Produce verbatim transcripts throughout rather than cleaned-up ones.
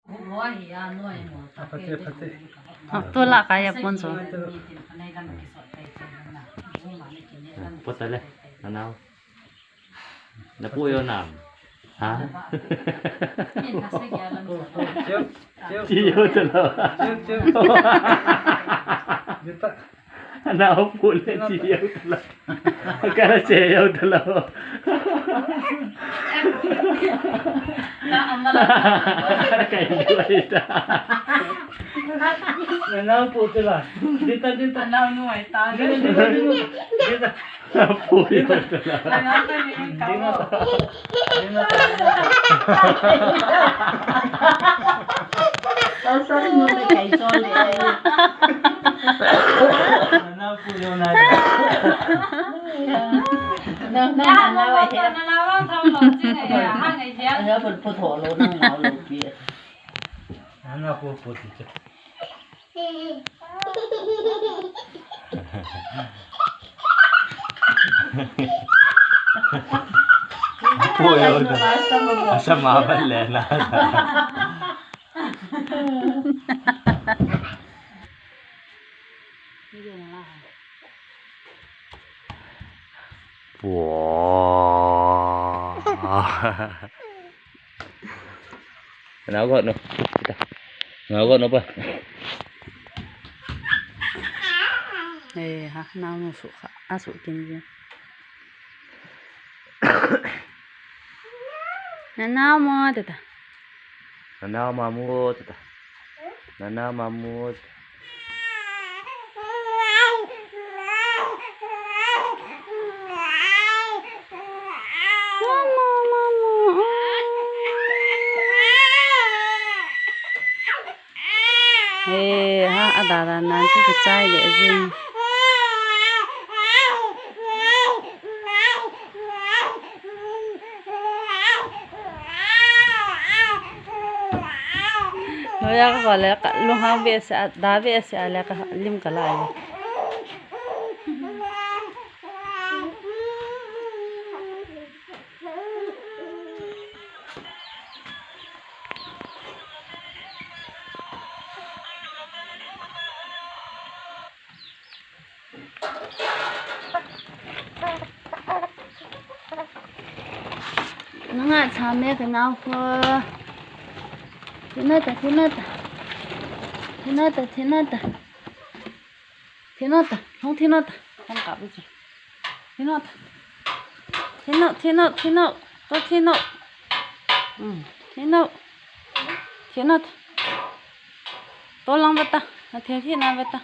Phate, phate. Ah, tu la ka ya pon so. Pota le, nanao. Na pu yo nam. Ha? Chiu, chiu. Chiu ta lo. Chiu, chiu. Yuta. Ana o pu le chi yo tala. Kara che yo tala. Kai yo ita. Ana o pu tala. Dita, dita. Ana o nu ai ta. Dita, dita, dita. Dita. Pu yo tala. Ana o nu ai ta. Dita. Dita. Sorry, sorry, no me caí solo. Asa maban le na. Pua. Ngau got no. Kita. Ngau got no pa. Eh, ha, nau no su kha. A su kin ji. Nanao mo tata. Nanao mamu tata. Nanao mamu. Mamu, mamu. He, ha, a da da nan chu kichai le jin. Lo ya ka le ka, lo ha ve se, a da ve se, a le ka lim ka la. Nanga cha me ka nau ko. Thina ta, thina ta. Thina ta, thina ta. Thina ta, hong thina ta. Hong ka bu chu. Thina ta. Thina, thina, thina. To thina. Um, thina. Thina ta. To lang beta. Na thina, thina beta.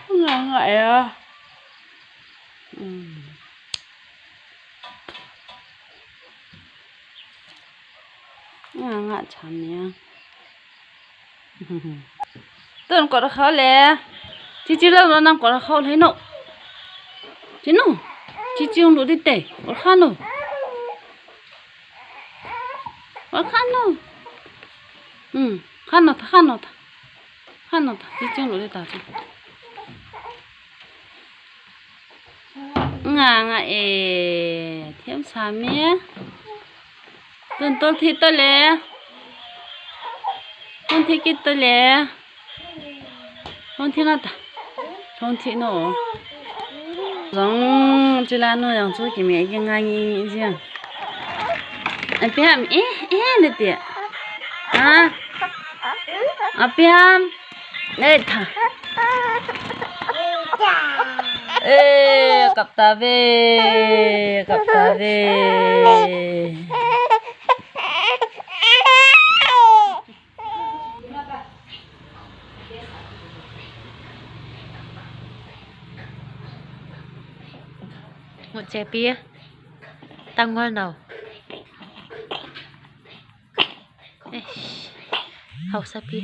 Nga nga ya. Um. Nga nga cham ya. Tun kor khau le. Chichi lo lo nang kor khau le no. Chinu. Chichi ung lo di te. Kor kha no. Kor kha no. Hmm. Kha no ta, kha no ta. Kha no ta. Chichi ung lo di ta chu. Nga nga e, thiam sa me. Tun tol thi to le. Tun thi kit to le. Tun thi na ta. Tun thi no. Jong chila no jong chu ki me ki nga ngi ngi jeng. Apiam, eh, eh, le ti. Ha? Apiam. Eh, tha. Eh, kap ta ve, kap ta ve. Ngut chepi, tangol nau. Eish, hausa pi.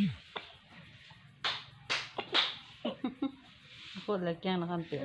Ko la kyang na kan pe.